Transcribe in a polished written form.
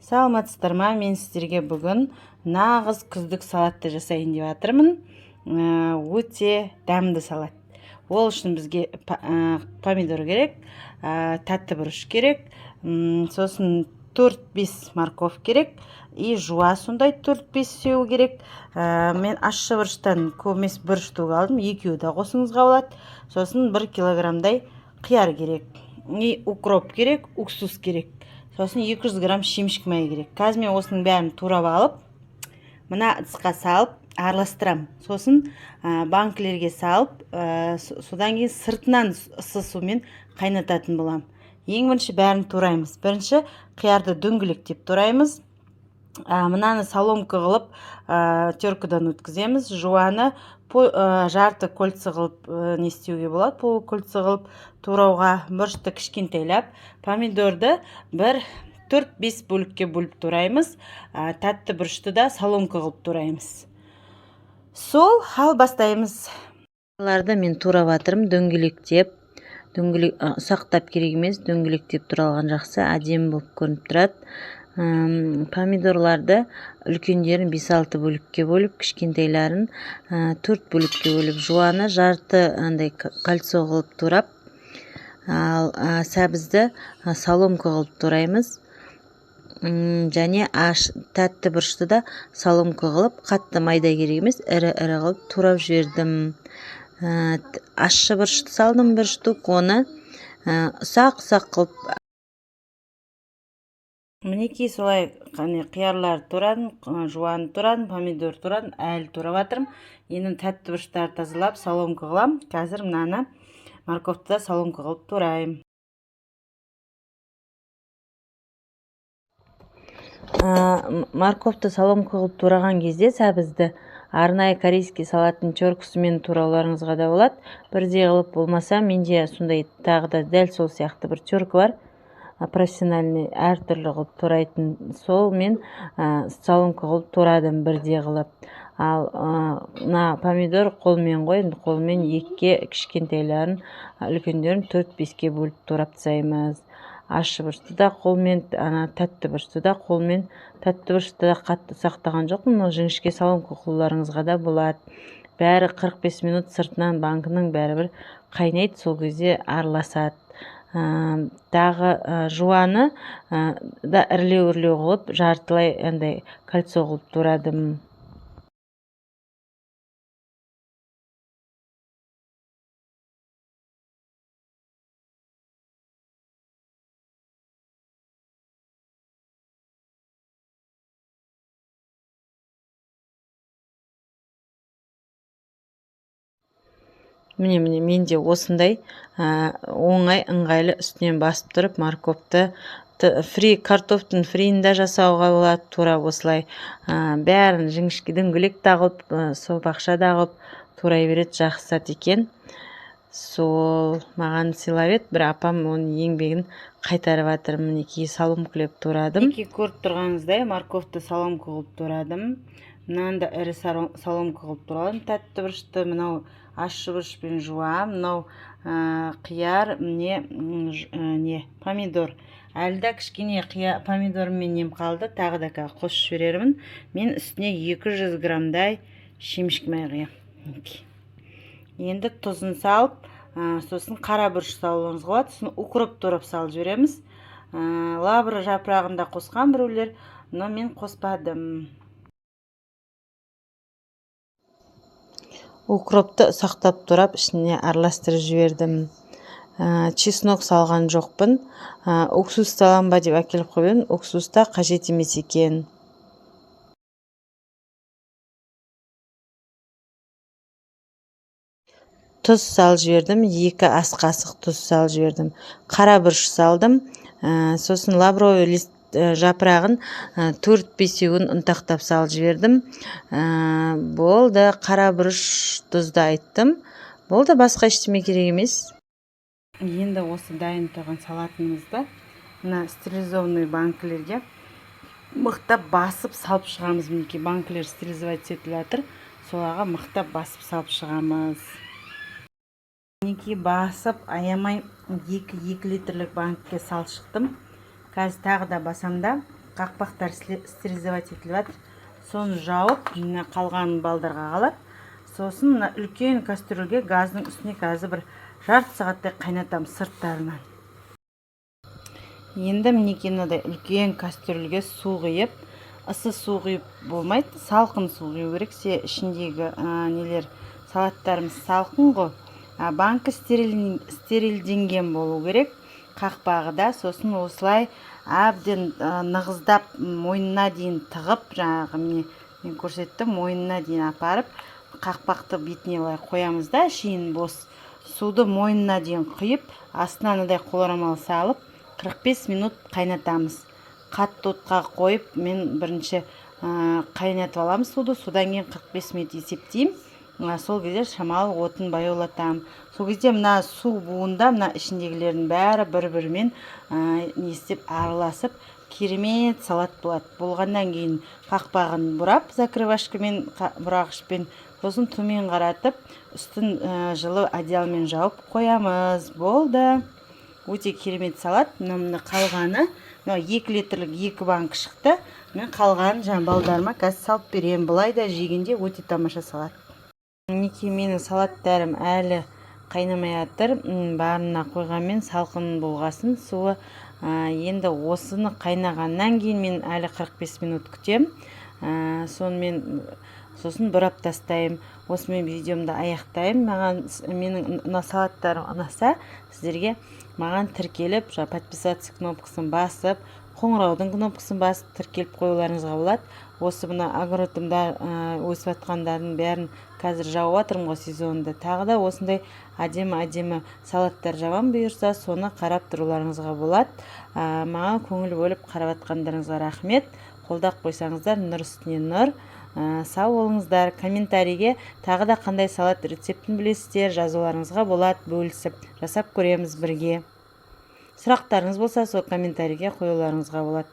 Саламатсыздар ма? Мен сіздерге бүгін нағыз күздік салатты жасайын деп жатырмын. Өте дәмді салат. Ол үшін бізге помидор керек, тәтті бұрыш керек, сосын 4-5 морковь керек и жуа сондай 4-5 керек. Мен ащы бұрыштан көп емес, бір штук алдым, екеуі де қосуыңызға болады. Сосын 1 килограммдай қияр керек и укроп керек, уксус керек, сосын 200 грамм шемішкі май керек. Қазір мен осының бәрін турап алып, мына ыдысқа салып араластырамын. Сосын банкілерге салып, содан кейін сыртынан ыссы сумен қайнататын боламын. Ең бірінші бәрін тураймыз. Бірінші қиярды дөңгелектеп тураймыз. Мынаны соломка қылып, теркадан өткіземіз. Жуаны жарты кольца қылып, не істеуге болады, полукольца қылып турауға. Бұрышты кішкентайлап, помидорды бір 4-5 бөлікке бөліп тураймыз. Тәтті бұрышты да соломка қылып тураймыз. Сол, ал бастаймыз. Оларды мен турап жатырмын дөңгелектеп. Дөңгелек ұсақтап керек емес, дөңгелектеп туралған жақсы, әдемі болып көрініп тұрады. Помидорларды үлкендерін 5-6 бөлікке бөліп, кішкентайларын 4 бөлікке бөліп, жуаны жарты андай кольцо қылып турап, ал сәбізді соломка қылып тураймыз. Және тәтті бұрышты да соломка қылып, қатты майда керек емес, ірі-ірі қылып турап жібердім. Ащы бұрышты салдым бір штук, оны ұсақ-ұсақ қылып. Мінекей, солай қане қиярларды турадым, жуаны турадым, помидор турадым, әлі турап жатырмын. Енді тәтті бұрыштарды тазалап соломка қыламын. Қазір мынаны, морковьты да соломка қылып тураймын. Морковьты соломка қылып тураған кезде сәбізді арнайы корейский салаттың теркасымен турауларыңызға да болады. Бірдей қылып болмаса, менде сондай тағы да дәл сол сияқты бір терка бар, профессиональный, әртүрлі қылып турайтын. Сол мен соломка қылып турадым бірдей қылып. Ал мына помидор қолмен ғой, енді қолмен екіге кішкентайларын, үлкендерін 4-5-ке бөліп турап тастаймыз. Ащы бұрышты да қолмен, ана тәтті бұрышты да қолмен. Тәтті бұрышты да қатты ұсақтаған жоқпын, но жіңішке соломка қылуларыңызға да болады. Бәрі 45 минут сыртынан банкінің бәрібір қайнайды, сол кезде араласады. Тағы жуаны да ірілеу-ірілеу қылып, жартылай андай кольцо қылып турадым. Міне, міне, менде осындай, оңай, ыңғайлы, үстінен басып тұрып морковьты, фри, картоптың фриін де жасауға болады тура осылай. Бәрін жіңішке дөңгелек те қылып, сопақша да қылып турай береді, жақсы зат екен. Сол маған сыйлап еді бір апам, оның еңбегін қайтарып жатыр. Мінекей, соломкілеп турадым. Мінекей, көріп тұрғаныңыздай, морковьты соломка қылып турадым. Мынаны да ірі соломка қылып турадым. Тәтті бұрышты, мынау ащы бұрышпен жуа, мынау, қияр, міне, не, помидор. Әлі де кішкене помидормен нем қалды, тағы да қазір қосып жіберермін. Мен үстіне 200 граммдай шемішкі май құямын. Мінекей. Енді тұзын салып, сосын қара бұрыш салуыңызға болады, сосын укроп турап салып жібереміз. Лавр жапырағын да қосқан біреулер, но мен қоспадым. Укропты ұсақтап турап, ішіне араластырып жібердім. Чеснок салған жоқпын. Уксус салам ба деп әкеліп қойып едім, уксус та қажет емес екен. Тұз салып жібердім, 2 ас қасық тұз салып жібердім. Қара бұрыш салдым. Сосын лавровый лист, жапырағын, 4-5-еуін ұнтақтап салып жібердім. Болды, қара бұрыш, тұзды айттым. Болды, басқа ештеме керек емес. Енді осы дайын тұрған салатымызды мына стерилизованный банкілерге мықтап басып салып шығамыз. Мінекей, банкілер стерилизовать етіліп жатыр, соларға мықтап басып салып шығамыз. Мінекей, басып аямай 2 литрлік банкке салып шықтым. Қазір тағы да басам да Қақпақтар стерилизовать етіліп жатыр. Соны жауып, мына қалған балдарға қалады. Сосын мына үлкен кастрюльге газдың үстіне қазір бір жарты сағаттай қайнатамыз сырттарынан. Енді, мінекей, мынадай үлкен кастрюльге су құйып, ысы су құйып болмайды, салқын су құю керек. Се ішіндегі нелер, салаттарымыз салқын ғой. Банка стерилденген болу керек, қақпағы да. Сосын осылай әбден нығыздап, мойнына дейін тығып, жаңағы, міне, мен көрсеттім, мойнына дейін апарып, қақпақты бетіне былай қоямыз да, шейін бос суды мойнына дейін құйып, астына мынадай қол орамал салып, 45 минут қайнатамыз. Қатты отқа қойып, мен бірінші қайнатып аламын суды, содан кейін 45 минут есептеймін. Сол кезде шамалы отын баяулатамын. Сол кезде мына су буында мына ішіндегілердің бәрі бір бірімен не істеп, араласып, керемет салат болады. Болғаннан кейін қақпағын бұрап, закрывашкамен, бұрағышпен, сосын төмен қаратып, үстін жылы одеялмен жауып қоямыз. Болды, өте керемет салат. Мына қалғаны, мынау 2 литрлік екі банк шықты. Мен қалғанын жаңа балдарыма қазір салып беремін. Былай да жегенде өте тамаша салат. Мінекей, менің салаттарым әлі қайнамай жатыр. Барына қойғанмен, салқын болғасын суы. Енді осыны қайнағаннан кейін мен әлі 45 минут күтем. Сонымен сосын бұрап тастаймын. Осымен видеомды аяқтаймын. Маған менің мына салаттарым ұнаса, сіздерге маған тіркеліп, жаңа подписаться кнопкасын басып, қоңыраудың кнопкасын басып, тіркеліп қоюларыңызға болады. Осы мына огородымда өсіп жатқандардың бәрін қазір жауып жатырмын ғой сезонында. Тағы да осындай әдемі әдемі салаттар жабамын, бұйырса, соны қарап тұруларыңызға болады. Маған көңіл бөліп қарап жатқандарыңызға рахмет. Қолдап қойсаңыздар, нұр үстіне нұр. Сау болыңыздар. Комментарийге тағы да қандай салат рецептін білесіздер, жазуларыңызға болады, бөлісіп жасап көреміз бірге. Сұрақтарыңыз болса, сол комментарийге қоюларыңызға болады.